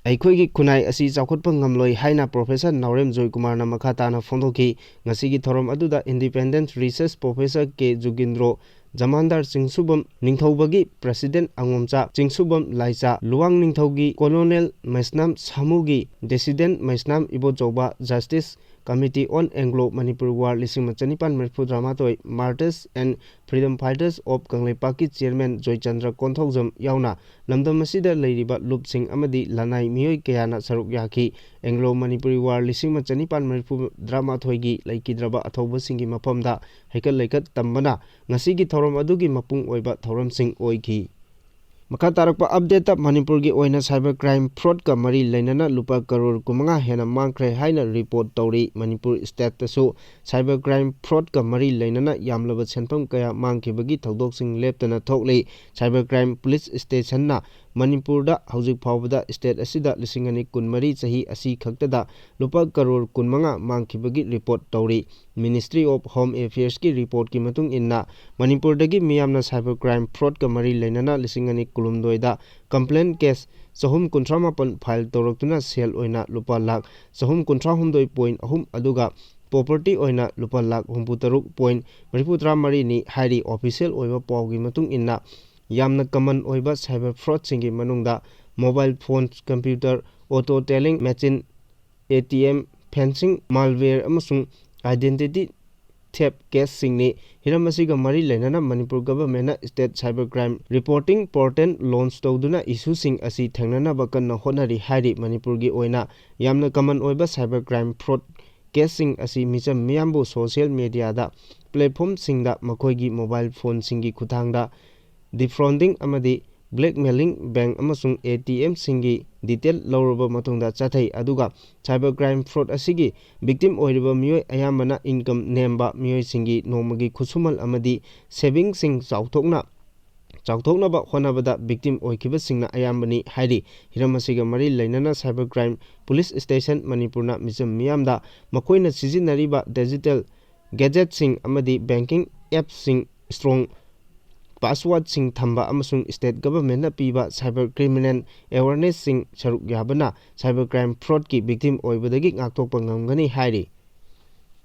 ꯑꯩꯈꯣꯏꯒꯤ ꯈꯨꯟꯅꯥꯏ ꯑꯁꯤ ꯆꯥꯎꯈꯠꯄ ꯉꯝꯂꯣꯏ ꯍꯥꯏꯅ ꯄ꯭ꯔꯣꯐꯦꯁꯔ ꯅꯥꯎꯔꯦꯝ ꯖꯣꯏꯀꯨꯃꯥꯔꯅ ꯃꯈꯥ ꯇꯥꯅ ꯐꯣꯡꯗꯣꯛꯈꯤ꯫ ꯉꯁꯤꯒꯤ ꯊꯧꯔꯝ ꯑꯗꯨꯗ ꯏꯟꯗꯤꯄꯦꯟꯗꯦꯟꯠ ꯔꯤꯁꯔꯁ ꯄ꯭ꯔꯣꯐꯦꯁꯔ ꯀꯦ ꯖꯨꯒꯤꯟꯗ꯭ꯔꯣ, ꯖꯃꯥꯟꯗꯥꯔ ꯆꯤꯡꯁꯨꯕꯝ ꯅꯤꯡꯊꯧꯕꯒꯤ ꯄ꯭ꯔꯁꯤꯗꯦꯟꯠ ꯑꯉꯣꯝꯆꯥ ꯆꯤꯡꯁꯨꯕꯝ ꯂꯥꯏꯆꯥ, ꯂꯨꯋꯥꯡ ꯅꯤꯡꯊꯧꯒꯤ ꯀꯣꯂꯣꯅꯦꯜ ꯃꯩꯁꯅꯥꯝ ꯁꯥꯃꯨꯒꯤ ꯗꯤꯁꯤꯗꯦꯟꯠ ꯃꯩꯁꯅꯥꯝ ꯏꯕꯣꯆꯧꯕ, ꯖꯁꯇꯤꯁ ꯀꯃꯤꯇꯤ ꯑꯣꯟ ꯑꯦꯡꯒ꯭ꯂꯣ ꯃꯅꯤꯄꯨꯔ ꯋꯥꯔ ꯂꯤꯁꯤꯡ ꯑꯃ ꯆꯅꯤꯄꯥꯟ ꯃꯔꯤꯐꯨ ꯇꯔꯥꯃꯥꯊꯣꯏ, Martyrs and Freedom Fighters of ꯀꯪꯂꯩꯄꯥꯛꯀꯤ ꯆꯤꯌꯔꯃꯦꯟ ꯖꯣꯏꯆꯟꯗ꯭ꯔ ꯀꯣꯟꯊꯧꯖꯝ ꯌꯥꯎꯅ ꯂꯝꯗꯝ ꯑꯁꯤꯗ ꯂꯩꯔꯤꯕ ꯂꯨꯞꯁꯤꯡ ꯑꯃꯗꯤ ꯂꯅꯥꯏ ꯃꯤꯑꯣꯏ ꯀꯌꯥꯅ ꯁꯔꯨꯛ ꯌꯥꯈꯤ꯫ ꯑꯦꯡꯒ꯭ꯂꯣ ꯃꯅꯤꯄꯨꯔꯤ ꯋꯥꯔ ꯂꯤꯁꯤꯡ ꯑꯃ ꯆꯅꯤꯄꯥꯟ ꯃꯔꯤꯐꯨ ꯇꯔꯥꯃꯥꯊꯣꯏꯒꯤ ꯂꯩꯈꯤꯗ꯭ꯔꯕ ꯑꯊꯧꯕꯁꯤꯡꯒꯤ ꯃꯐꯝꯗ ꯍꯩꯀꯠ ꯂꯩꯀꯠ ꯇꯝꯕꯅ ꯉꯁꯤꯒꯤ ꯊꯧꯔꯝ ꯑꯗꯨꯒꯤ ꯃꯄꯨꯡ ꯑꯣꯏꯕ ꯊꯧꯔꯝꯁꯤꯡ ꯑꯣꯏꯈꯤ꯫ ꯃꯈꯥ ꯇꯥꯔꯛꯄ ꯑꯞꯗꯦꯠꯇ, ꯃꯅꯤꯄꯨꯔꯒꯤ ꯑꯣꯏꯅ cyber crime fraudꯀ ꯃꯔꯤ ꯂꯩꯅꯅ ꯂꯨꯄꯥ ꯀꯔꯣꯔ ꯀꯨꯟꯃꯉꯥ ꯍꯦꯟꯅ ꯃꯥꯡꯈ꯭ꯔꯦ ꯍꯥꯏꯅ ꯔꯤꯄꯣꯔꯠ ꯇꯧꯔꯤ꯫ ꯃꯅꯤꯄꯨꯔ stateꯇꯁꯨ cyber crime fraudꯀ ꯃꯔꯤ ꯂꯩꯅꯅ ꯌꯥꯝꯂꯕ ꯁꯦꯟꯐꯝ ꯀꯌꯥ ꯃꯥꯡꯈꯤꯕꯒꯤ ꯊꯧꯗꯣꯛꯁꯤꯡ ꯂꯦꯞꯇꯅ ꯊꯣꯛꯂꯤ꯫ Cyber crime police stationꯅ ꯃꯅꯤꯄꯨꯔꯗ ꯍꯧꯖꯤꯛ ꯐꯥꯎꯕꯗ state ꯑꯁꯤꯗ ꯂꯤꯁꯤꯡ ꯑꯅꯤ ꯀꯨꯟꯃꯔꯤ ꯆꯍꯤ ꯑꯁꯤ ꯈꯛꯇꯗ ꯂꯨꯄꯥ ꯀꯔꯣꯔ ꯀꯨꯟꯃꯉꯥ ꯃꯥꯡꯈꯤꯕꯒꯤ ꯔꯤꯄꯣꯔꯠ ꯇꯧꯔꯤ꯫ Ministry of Home Affairsꯀꯤ ꯔꯤꯄꯣꯔꯠꯀꯤ ꯃꯇꯨꯡ ꯏꯟꯅ, ꯃꯅꯤꯄꯨꯔꯗꯒꯤ ꯃꯤꯌꯥꯝꯅ cyber crime fraudꯀ ꯃꯔꯤ ꯂꯩꯅꯅ ꯂꯤꯁꯤꯡ ꯑꯅꯤ ꯀꯨꯟꯍꯨꯝꯗꯣꯏꯗ complaint case ꯆꯍꯨꯝ ꯀꯨꯟꯊ꯭ꯔꯥ ꯃꯥꯄꯟ file ꯇꯧꯔꯛꯇꯨꯅ ꯁꯦꯜ ꯑꯣꯏꯅ ꯂꯨꯄꯥ ꯂꯥꯈ ꯆꯍꯨꯝ ꯀꯨꯟꯊ꯭ꯔꯥ ꯍꯨꯝꯗꯣꯏ point ꯑꯍꯨꯝ, ꯑꯗꯨꯒ property ꯑꯣꯏꯅ ꯂꯨꯄꯥ ꯂꯥꯈ ꯍꯨꯝꯐꯨ ꯇꯔꯨꯛ point ꯃꯔꯤꯐꯨ ꯇꯔꯥ ꯃꯔꯤꯅꯤ ꯍꯥꯏꯔꯤ꯫ Official ꯑꯣꯏꯕ ꯄꯥꯎꯒꯤ ꯃꯇꯨꯡ ꯏꯟꯅ, ꯌꯥꯝꯅ common ꯑꯣꯏꯕ cyber fraudꯁꯤꯡꯒꯤ ꯃꯅꯨꯡꯗ mobile phones, computer, auto tailing machine, ATM, phishing, malware ꯑꯃꯁꯨꯡ identity ꯊꯦꯞ ꯀꯦꯁꯁꯤꯡꯅꯤ꯫ ꯍꯤꯔꯝ ꯑꯁꯤꯒ ꯃꯔꯤ ꯂꯩꯅꯅ ꯃꯅꯤꯄꯨꯔ ꯒꯚꯔꯟꯃꯦꯟꯠꯅ state cyber crime reporting portal launch ꯇꯧꯗꯨꯅ ꯏꯁꯨꯁꯤꯡ ꯑꯁꯤ ꯊꯦꯡꯅꯅꯕ ꯀꯟꯅ ꯍꯣꯠꯅꯔꯤ ꯍꯥꯏꯔꯤ꯫ ꯃꯅꯤꯄꯨꯔꯒꯤ ꯑꯣꯏꯅ ꯌꯥꯝꯅ ꯀꯃꯟ ꯑꯣꯏꯕ ꯁꯥꯏꯕꯔ ꯀ꯭ꯔꯥꯏꯝ ꯐ꯭ꯔꯣꯗ ꯀꯦꯁꯁꯤꯡ ꯑꯁꯤ ꯃꯤꯆꯝ ꯃꯤꯌꯥꯝꯕꯨ ꯁꯣꯁꯤꯌꯦꯜ ꯃꯦꯗꯤꯌꯥꯗ ꯄ꯭ꯂꯦꯠꯐꯣꯝꯁꯤꯡꯗ ꯃꯈꯣꯏꯒꯤ ꯃꯣꯕꯥꯏꯜ ꯐꯣꯟꯁꯤꯡꯒꯤ ꯈꯨꯠꯊꯥꯡꯗ ꯗꯤꯐ꯭ꯔꯣꯟꯗꯤꯡ ꯑꯃꯗꯤ ꯕ꯭ꯂꯦꯛꯃꯦꯂꯤꯡ, ꯕꯦꯡꯛ ꯑꯃꯁꯨꯡ ꯑꯦ ꯇꯤ ꯑꯦꯝꯁꯤꯡꯒꯤ ꯗꯤꯇꯦꯜ ꯂꯧꯔꯕ ꯃꯇꯨꯡꯗ ꯆꯠꯊꯩ꯫ ꯑꯗꯨꯒ ꯁꯥꯏꯕꯔ ꯀ꯭ꯔꯥꯏꯝ ꯐ꯭ꯔꯣꯗ ꯑꯁꯤꯒꯤ ꯚꯤꯛꯇꯤꯝ ꯑꯣꯏꯔꯤꯕ ꯃꯤꯑꯣꯏ ꯑꯌꯥꯝꯕꯅ ꯏꯟꯀꯝ ꯅꯦꯝꯕ ꯃꯤꯑꯣꯏꯁꯤꯡꯒꯤ ꯅꯣꯡꯃꯒꯤ ꯈꯨꯠꯁꯨꯃꯟ ꯑꯃꯗꯤ ꯁꯦꯚꯤꯡꯁꯤꯡ ꯆꯥꯎꯊꯣꯛꯅ ꯆꯥꯎꯊꯣꯛꯅꯕ ꯍꯣꯠꯅꯕꯗ ꯚꯤꯛꯇꯤꯝ ꯑꯣꯏꯈꯤꯕꯁꯤꯡꯅ ꯑꯌꯥꯝꯕꯅꯤ ꯍꯥꯏꯔꯤ꯫ ꯍꯤꯔꯝ ꯑꯁꯤꯒ ꯃꯔꯤ ꯂꯩꯅꯅ ꯁꯥꯏꯕꯔ ꯀ꯭ꯔꯥꯏꯝ ꯄꯨꯂꯤꯁ ꯁ꯭ꯇꯦꯁꯟ ꯃꯅꯤꯄꯨꯔꯅ ꯃꯤꯆꯝ ꯃꯤꯌꯥꯝꯗ ꯃꯈꯣꯏꯅ ꯁꯤꯖꯤꯟꯅꯔꯤꯕ ꯗꯤꯖꯤꯇꯦꯜ ꯒꯦꯖꯦꯠꯁꯤꯡ ꯑꯃꯗꯤ ꯕꯦꯡꯀꯤꯡ ꯑꯦꯞꯁꯤꯡ, ꯏꯁꯇ꯭ꯔꯣꯡ ꯄꯥꯁꯋꯥꯔꯗꯁꯤꯡ ꯊꯝꯕ ꯑꯃꯁꯨꯡ ꯁ꯭ꯇꯦꯠ ꯒꯚꯔꯟꯃꯦꯟꯠꯅ ꯄꯤꯕ ꯁꯥꯏꯕꯔ ꯀ꯭ꯔꯤꯃꯤꯅꯦꯜ ꯑꯦꯋꯥꯔꯅꯦꯁꯁꯤꯡ ꯁꯔꯨꯛ ꯌꯥꯕꯅ ꯁꯥꯏꯕꯔ ꯀ꯭ꯔꯥꯏꯝ ꯐ꯭ꯔꯣꯗꯀꯤ ꯚꯤꯛꯇꯤꯝ ꯑꯣꯏꯕꯗꯒꯤ ꯉꯥꯛꯊꯣꯛꯄ ꯉꯝꯒꯅꯤ ꯍꯥꯏꯔꯤ꯫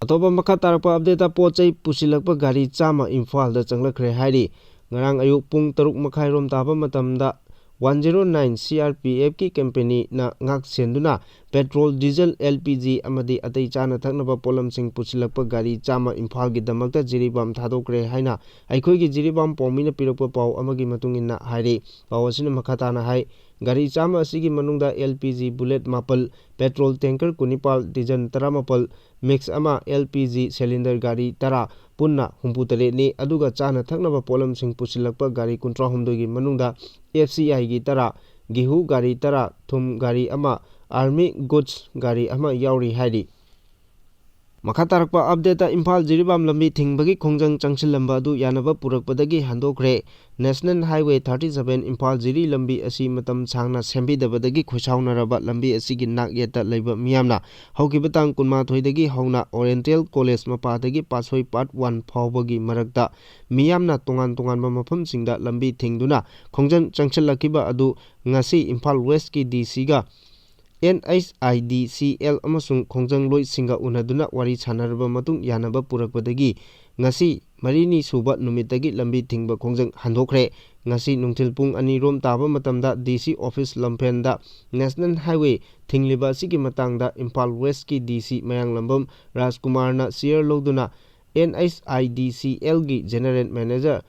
ꯑꯇꯣꯞꯄ ꯃꯈꯥ ꯇꯥꯔꯛꯄ ꯑꯞꯗꯦꯠꯇ ꯄꯣꯠ ꯆꯩ ꯄꯨꯁꯤꯜꯂꯛꯄ ꯒꯥꯔꯤ ꯆꯥꯝꯃ ꯏꯝꯐꯥꯜꯗ ꯆꯪꯂꯛꯈ꯭ꯔꯦ ꯍꯥꯏꯔꯤ꯫ ꯉꯔꯥꯡ ꯑꯌꯨꯛ ꯄꯨꯡ ꯇꯔꯨꯛ ꯃꯈꯥꯏꯔꯣꯝ ꯇꯥꯕ ꯃꯇꯝꯗ one zero nine C R P ꯑꯦꯐꯀꯤ ꯀꯝꯄꯦꯅꯤꯅ ꯉꯥꯛ ꯁꯦꯟꯗꯨꯅ petrol, diesel, L P G ꯑꯃꯗꯤ ꯑꯇꯩ ꯆꯥꯅ ꯊꯛꯅꯕ ꯄꯣꯠꯂꯝꯁꯤꯡ ꯄꯨꯁꯤꯜꯂꯛꯄ ꯒꯥꯔꯤ ꯆꯥꯝꯃ ꯏꯝꯐꯥꯜꯒꯤꯗꯃꯛꯇ ꯖꯤꯔꯤꯕꯥꯝ ꯊꯥꯗꯣꯛꯈ꯭ꯔꯦ ꯍꯥꯏꯅ ꯑꯩꯈꯣꯏꯒꯤ ꯖꯤꯔꯤꯕꯥꯝ ꯄꯥꯎꯃꯤꯅ ꯄꯤꯔꯛꯄ ꯄꯥꯎ ꯑꯃꯒꯤ ꯃꯇꯨꯡ ꯏꯟꯅ ꯍꯥꯏꯔꯤ꯫ ꯄꯥꯎ ꯑꯁꯤꯅ ꯃꯈꯥ ꯇꯥꯅ ꯍꯥꯏ, ꯒꯥꯔꯤ ꯆꯥꯝꯃ ꯑꯁꯤꯒꯤ ꯃꯅꯨꯡꯗ ꯑꯦꯜ ꯄꯤ ꯖꯤ ꯕꯨꯂꯦꯠ ꯃꯥꯄꯜ, ꯄꯦꯇ꯭ꯔꯣꯜ ꯇꯦꯡꯀꯔ ꯀꯨꯟꯅꯤꯄꯥꯜ, ꯗꯤꯖꯜ ꯇꯔꯥꯃꯥꯄꯜ, ꯃꯤꯛꯁ ꯑꯃ, ꯑꯦꯜ ꯄꯤ ꯖꯤ ꯁꯤꯂꯤꯟꯗꯔ ꯒꯥꯔꯤ ꯇꯔꯥ, ꯄꯨꯟꯅ ꯍꯨꯝꯐꯨꯇꯔꯦꯠꯅꯤ꯫ ꯑꯗꯨꯒ ꯆꯥꯅ ꯊꯛꯅꯕ ꯄꯣꯠꯂꯝꯁꯤꯡ ꯄꯨꯁꯤꯜꯂꯛꯄ ꯒꯥꯔꯤ ꯀꯨꯟꯊ꯭ꯔꯥꯍꯨꯝꯗꯣꯏꯒꯤ ꯃꯅꯨꯡꯗ ꯑꯦꯐ ꯁꯤ ꯑꯥꯏꯒꯤ ꯇꯔꯥ, ꯒꯦꯍꯨ ꯒꯥꯔꯤ ꯇꯔꯥ, ꯊꯨꯝ ꯒꯥꯔꯤ ꯑꯃ, ꯑꯥꯔꯃꯤ ꯒꯨꯗꯁ ꯒꯥꯔꯤ ꯑꯃ ꯌꯥꯎꯔꯤ ꯍꯥꯏꯔꯤ꯫ ꯃꯈꯥ ꯇꯥꯔꯛꯄ ꯑꯞꯗꯦꯠꯇ ꯏꯝꯐꯥꯜ ꯖꯤꯔꯤꯕꯥꯝ ꯂꯝꯕꯤ ꯊꯤꯡꯕꯒꯤ ꯈꯣꯡꯖꯪ ꯆꯪꯁꯤꯜꯂꯝꯕ ꯑꯗꯨ ꯌꯥꯅꯕ ꯄꯨꯔꯛꯄꯗꯒꯤ ꯍꯟꯗꯣꯛꯈ꯭ꯔꯦ꯫ National highway thirty seven Imphal Jiri ꯂꯝꯕꯤ ꯑꯁꯤ ꯃꯇꯝ ꯁꯥꯡꯅ ꯁꯦꯝꯕꯤꯗꯕꯗꯒꯤ ꯈꯣꯏꯁꯥꯎꯅꯔꯕ ꯂꯝꯕꯤ ꯑꯁꯤꯒꯤ ꯅꯥꯛ ꯌꯦꯠꯇ ꯂꯩꯕ ꯃꯤꯌꯥꯝꯅ ꯍꯧꯈꯤꯕ ꯇꯥꯡ ꯀꯨꯟꯃꯥꯊꯣꯏꯗꯒꯤ ꯍꯧꯅ ꯑꯣꯔꯤꯌꯦꯟꯇꯦꯜ ꯀꯣꯂꯦꯖ ꯃꯄꯥꯗꯒꯤ ꯄꯥꯠꯁꯣꯏ ꯄꯥꯔꯠ ꯋꯥꯟ ꯐꯥꯎꯕꯒꯤ ꯃꯔꯛꯇ ꯃꯤꯌꯥꯝꯅ ꯇꯣꯉꯥꯟ ꯇꯣꯉꯥꯟꯕ ꯃꯐꯝꯁꯤꯡꯗ ꯂꯝꯕꯤ ꯊꯤꯡꯗꯨꯅ ꯈꯣꯡꯖꯪ ꯆꯪꯁꯤꯜꯂꯛꯈꯤꯕ ꯑꯗꯨ ꯉꯁꯤ ꯏꯝꯐꯥꯜ ꯋꯦꯁꯀꯤ ꯗꯤ ꯁꯤꯒ and H I D C L ꯑꯃꯁꯨꯡ ꯈꯣꯡꯖꯪꯂꯣꯏꯁꯤꯡꯒ ꯎꯅꯗꯨꯅ ꯋꯥꯔꯤ ꯁꯥꯟꯅꯔꯕ ꯃꯇꯨꯡ ꯌꯥꯅꯕ ꯄꯨꯔꯛꯄꯗꯒꯤ ꯉꯁꯤ ꯃꯔꯤꯅꯤ ꯁꯨꯕ ꯅꯨꯃꯤꯠꯇꯒꯤ ꯂꯝꯕꯤ ꯊꯤꯡꯕ ꯈꯣꯡꯖꯪ ꯍꯟꯗꯣꯛꯈ꯭ꯔꯦ꯫ ꯉꯁꯤ ꯅꯨꯡꯊꯤꯜ ꯄꯨꯡ ꯑꯅꯤ ꯔꯣꯝ ꯇꯥꯕ ꯃꯇꯝꯗ ꯗꯤ ꯁꯤ ꯑꯣꯐꯤꯁ ꯂꯝꯐꯦꯜꯗ ꯅꯦꯁꯅꯦꯜ ꯍꯥꯏꯋꯦ ꯊꯤꯡꯂꯤꯕ ꯑꯁꯤꯒꯤ ꯃꯇꯥꯡꯗ ꯏꯝꯐꯥꯜ ꯋꯦꯁꯀꯤ ꯗꯤ ꯁꯤ ꯃꯌꯥꯡꯂꯝꯕꯝ ꯔꯥꯖꯀꯨꯃꯥꯔꯅ ꯆꯤꯌꯔ ꯂꯧꯗꯨꯅ ꯑꯦꯟ ꯑꯩꯆ ꯑꯥꯏ ꯗꯤ ꯁꯤ ꯑꯦꯜꯒꯤ ꯖꯦꯅꯔꯦꯜ ꯃꯦꯅꯦꯖꯔ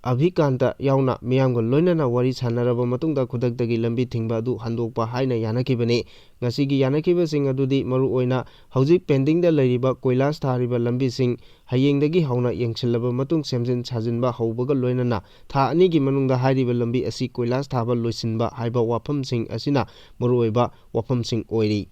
ꯑꯚꯤꯀꯥꯟꯇ ꯌꯥꯎꯅ ꯃꯤꯌꯥꯝꯒ ꯂꯣꯏꯅꯅ ꯋꯥꯔꯤ ꯁꯥꯟꯅꯔꯕ ꯃꯇꯨꯡꯗ ꯈꯨꯗꯛꯇꯒꯤ ꯂꯝꯕꯤ ꯊꯤꯡꯕ ꯑꯗꯨ ꯍꯟꯗꯣꯛꯄ ꯍꯥꯏꯅ ꯌꯥꯅꯈꯤꯕꯅꯤ꯫ ꯉꯁꯤꯒꯤ ꯌꯥꯅꯈꯤꯕꯁꯤꯡ ꯑꯗꯨꯗꯤ ꯃꯔꯨꯑꯣꯏꯅ ꯍꯧꯖꯤꯛ ꯄꯦꯟꯗꯤꯡꯗ ꯂꯩꯔꯤꯕ ꯀꯣꯏꯂꯥꯁ ꯊꯥꯔꯤꯕ ꯂꯝꯕꯤꯁꯤꯡ ꯍꯌꯦꯡꯗꯒꯤ ꯍꯧꯅ ꯌꯦꯡꯁꯤꯜꯂꯕ ꯃꯇꯨꯡ ꯁꯦꯝꯖꯤꯟ ꯁꯥꯖꯤꯟꯕ ꯍꯧꯕꯒ ꯂꯣꯏꯅꯅ ꯊꯥ ꯑꯅꯤꯒꯤ ꯃꯅꯨꯡꯗ ꯍꯥꯏꯔꯤꯕ ꯂꯝꯕꯤ ꯑꯁꯤ ꯀꯣꯏꯂꯥꯁ ꯊꯥꯕ ꯂꯣꯏꯁꯤꯟꯕ ꯍꯥꯏꯕ ꯋꯥꯐꯝꯁꯤꯡ ꯑꯁꯤꯅ ꯃꯔꯨꯑꯣꯏꯕ ꯋꯥꯐꯝꯁꯤꯡ ꯑꯣꯏꯔꯤ꯫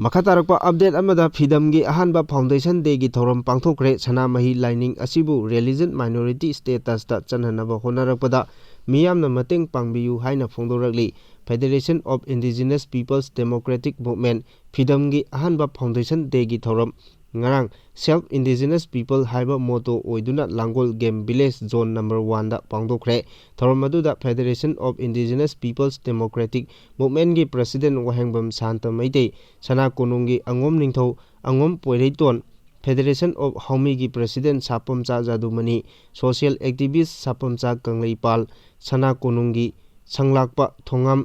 ꯃꯈꯥ ꯇꯥꯔꯛꯄ ꯑꯞꯗꯦꯠ ꯑꯃꯗ ꯐꯤꯗꯝꯒꯤ ꯑꯍꯥꯟꯕ ꯐꯥꯎꯟꯗꯦꯁꯟ ꯗꯦꯒꯤ ꯊꯧꯔꯝ ꯄꯥꯡꯊꯣꯛꯈ꯭ꯔꯦ꯫ ꯁꯅꯥꯃꯍꯤ ꯂꯥꯏꯅꯤꯡ ꯑꯁꯤꯕꯨ ꯔꯤꯂꯤꯖꯟ ꯃꯥꯏꯅꯣꯔꯤꯇꯤ ꯁ꯭ꯇꯦꯇꯁꯇ ꯆꯠꯅꯅꯕ ꯍꯣꯠꯅꯔꯛꯄꯗ ꯃꯤꯌꯥꯝꯅ ꯃꯇꯦꯡ ꯄꯥꯡꯕꯤꯌꯨ ꯍꯥꯏꯅ ꯐꯣꯡꯗꯣꯔꯛꯂꯤ꯫ Federation of Indigenous Peoples Democratic Movement, ꯐꯤꯗꯝꯒꯤ ꯑꯍꯥꯟꯕ ꯐꯥꯎꯟꯗꯦꯁꯟ ꯗꯦꯒꯤ ꯊꯧꯔꯝ ꯉꯔꯥꯡ Self Indigenous People ꯍꯥꯏꯕ ꯃꯣꯇꯣ ꯑꯣꯏꯗꯨꯅ Langol game village zone number ꯋꯥꯟꯗ ꯄꯥꯡꯊꯣꯛꯈ꯭ꯔꯦ꯫ ꯊꯧꯔꯝ ꯑꯗꯨꯗ Federation of Indigenous Peoples Democratic Movementꯀꯤ ꯄ꯭ꯔꯁꯤꯗꯦꯟ ꯋꯥꯍꯦꯡꯕꯝ ꯁꯥꯟꯇ ꯃꯩꯇꯩ, ꯁꯅꯥ ꯀꯣꯅꯨꯡꯒꯤ ꯑꯉꯣꯝ ꯅꯤꯡꯊꯧ, ꯑꯉꯣꯝ ꯄꯣꯏꯔꯩꯇꯣꯟ, Federation of ꯍꯥꯎꯃꯤꯒꯤ president Sapamcha Jadumani, social activist Sapamcha Kangleipal, ꯁꯅꯥ ꯀꯣꯅꯨꯡꯒꯤ ꯁꯪꯂꯥꯛꯄ ꯊꯣꯉꯥꯝ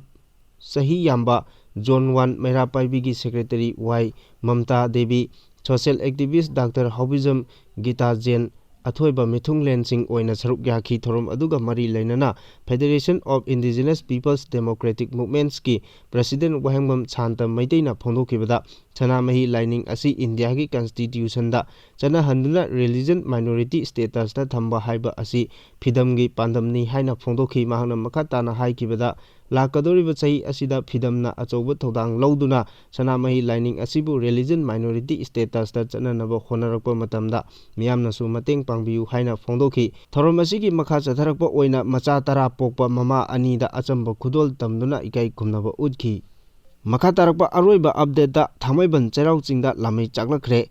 ꯆꯍꯤ ꯌꯥꯝꯕ, ꯖꯣꯟ ꯋꯥꯟ ꯃꯩꯔꯥ ꯄꯥꯏꯕꯤꯒꯤ secretary Y Mamta Devi, social activist doctor Haobijam Gita Jen, ꯑꯊꯣꯏꯕ ꯃꯤꯊꯨꯡꯂꯦꯟꯁꯤꯡ ꯑꯣꯏꯅ ꯁꯔꯨꯛ ꯌꯥꯈꯤ꯫ ꯊꯧꯔꯝ ꯑꯗꯨꯒ ꯃꯔꯤ ꯂꯩꯅꯅ Federation of Indigenous Peoples Democratic Movementsꯀꯤ ꯄ꯭ꯔꯁꯤꯗꯦꯟ ꯋꯥꯍꯦꯡꯕꯝ ꯁꯥꯟꯇ ꯃꯩꯇꯩꯅ ꯐꯣꯡꯗꯣꯛꯈꯤꯕꯗ, ꯁꯅꯥꯃꯍꯤ ꯂꯥꯏꯅꯤꯡ ꯑꯁꯤ ꯏꯟꯗꯤꯌꯥꯒꯤ ꯀꯟꯁꯇꯤꯇ꯭ꯌꯨꯁꯟꯗ ꯆꯠꯅꯍꯟꯗꯨꯅ ꯔꯤꯂꯤꯖꯟ ꯃꯥꯏꯅꯣꯔꯤꯇꯤ ꯁ꯭ꯇꯦꯇꯁꯇ ꯊꯝꯕ ꯍꯥꯏꯕ ꯑꯁꯤ ꯐꯤꯗꯝꯒꯤ ꯄꯥꯟꯗꯝꯅꯤ ꯍꯥꯏꯅ ꯐꯣꯡꯗꯣꯛꯈꯤ꯫ ꯃꯍꯥꯛꯅ ꯃꯈꯥ ꯇꯥꯅ ꯍꯥꯏꯈꯤꯕꯗ, ꯂꯥꯛꯀꯗꯧꯔꯤꯕ ꯆꯍꯤ ꯑꯁꯤꯗ ꯐꯤꯗꯝꯅ ꯑꯆꯧꯕ ꯊꯧꯗꯥꯡ ꯂꯧꯗꯨꯅ ꯁꯅꯥꯃꯍꯤ ꯂꯥꯏꯅꯤꯡ ꯑꯁꯤꯕꯨ ꯔꯤꯂꯤꯖꯟ ꯃꯥꯏꯅꯣꯔꯤꯇꯤ ꯁ꯭ꯇꯦꯇꯁꯇ ꯆꯠꯅꯅꯕ ꯍꯣꯠꯅꯔꯛꯄ ꯃꯇꯝꯗ ꯃꯤꯌꯥꯝꯅꯁꯨ ꯃꯇꯦꯡ ꯄꯥꯡꯕꯤꯌꯨ ꯍꯥꯏꯅ ꯐꯣꯡꯗꯣꯛꯈꯤ꯫ ꯊꯧꯔꯝ ꯑꯁꯤꯒꯤ ꯃꯈꯥ ꯆꯠꯊꯔꯛꯄ ꯑꯣꯏꯅ ꯃꯆꯥ ꯇꯔꯥ ꯄꯣꯛꯄ ꯃꯃꯥ ꯑꯅꯤꯗ ꯑꯆꯝꯕ ꯈꯨꯗꯣꯜ ꯇꯝꯗꯨꯅ ꯏꯀꯥꯏ ꯈꯨꯝꯅꯕ ꯎꯠꯈꯤ꯫ ꯃꯈꯥ ꯇꯥꯔꯛꯄ ꯑꯔꯣꯏꯕ ꯑꯞꯗꯦꯠꯇ ꯊꯥꯡꯃꯩꯕꯟ ꯆꯩꯔꯥꯎ ꯆꯤꯡꯗ ꯂꯥꯃꯩ ꯆꯥꯛꯂꯛꯈ꯭ꯔꯦ꯫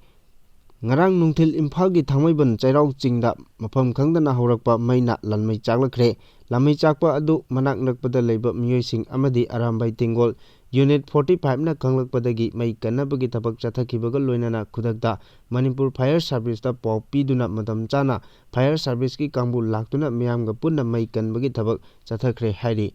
ꯉꯔꯥꯡ ꯅꯨꯡꯊꯤꯜ ꯏꯝꯐꯥꯜꯒꯤ ꯊꯥꯡꯃꯩꯕꯟ ꯆꯩꯔꯥꯎ ꯆꯤꯡꯗ ꯃꯐꯝ ꯈꯪꯗꯅ ꯍꯧꯔꯛꯄ ꯃꯩꯅ ꯂꯥꯃꯩ ꯆꯥꯛꯂꯛꯈ꯭ꯔꯦ꯫ ꯂꯥꯃꯩ ꯆꯥꯛꯄ ꯑꯗꯨ ꯃꯅꯥꯛ ꯅꯛꯄꯗ ꯂꯩꯕ ꯃꯤꯑꯣꯏꯁꯤꯡ ꯑꯃꯗꯤ ꯑꯔꯥꯝꯕꯥꯏ ꯇꯦꯡꯒꯣꯜ ꯌꯨꯅꯤꯠ ꯐꯣꯔꯇꯤ ꯐꯥꯏꯚꯅ ꯈꯪꯂꯛꯄꯗꯒꯤ ꯃꯩ ꯀꯟꯅꯕꯒꯤ ꯊꯕꯛ ꯆꯠꯊꯈꯤꯕꯒ ꯂꯣꯏꯅꯅ ꯈꯨꯗꯛꯇ ꯃꯅꯤꯄꯨꯔ ꯐꯥꯌꯔ ꯁꯥꯔꯚꯤꯁꯇ ꯄꯥꯎ ꯄꯤꯗꯨꯅ ꯃꯇꯝ ꯆꯥꯅ ꯐꯥꯌꯔ ꯁꯥꯔꯚꯤꯁꯀꯤ ꯀꯥꯡꯕꯨ ꯂꯥꯛꯇꯨꯅ ꯃꯤꯌꯥꯝꯒ ꯄꯨꯟꯅ ꯃꯩ ꯀꯟꯕꯒꯤ ꯊꯕꯛ ꯆꯠꯊꯈ꯭ꯔꯦ ꯍꯥꯏꯔꯤ꯫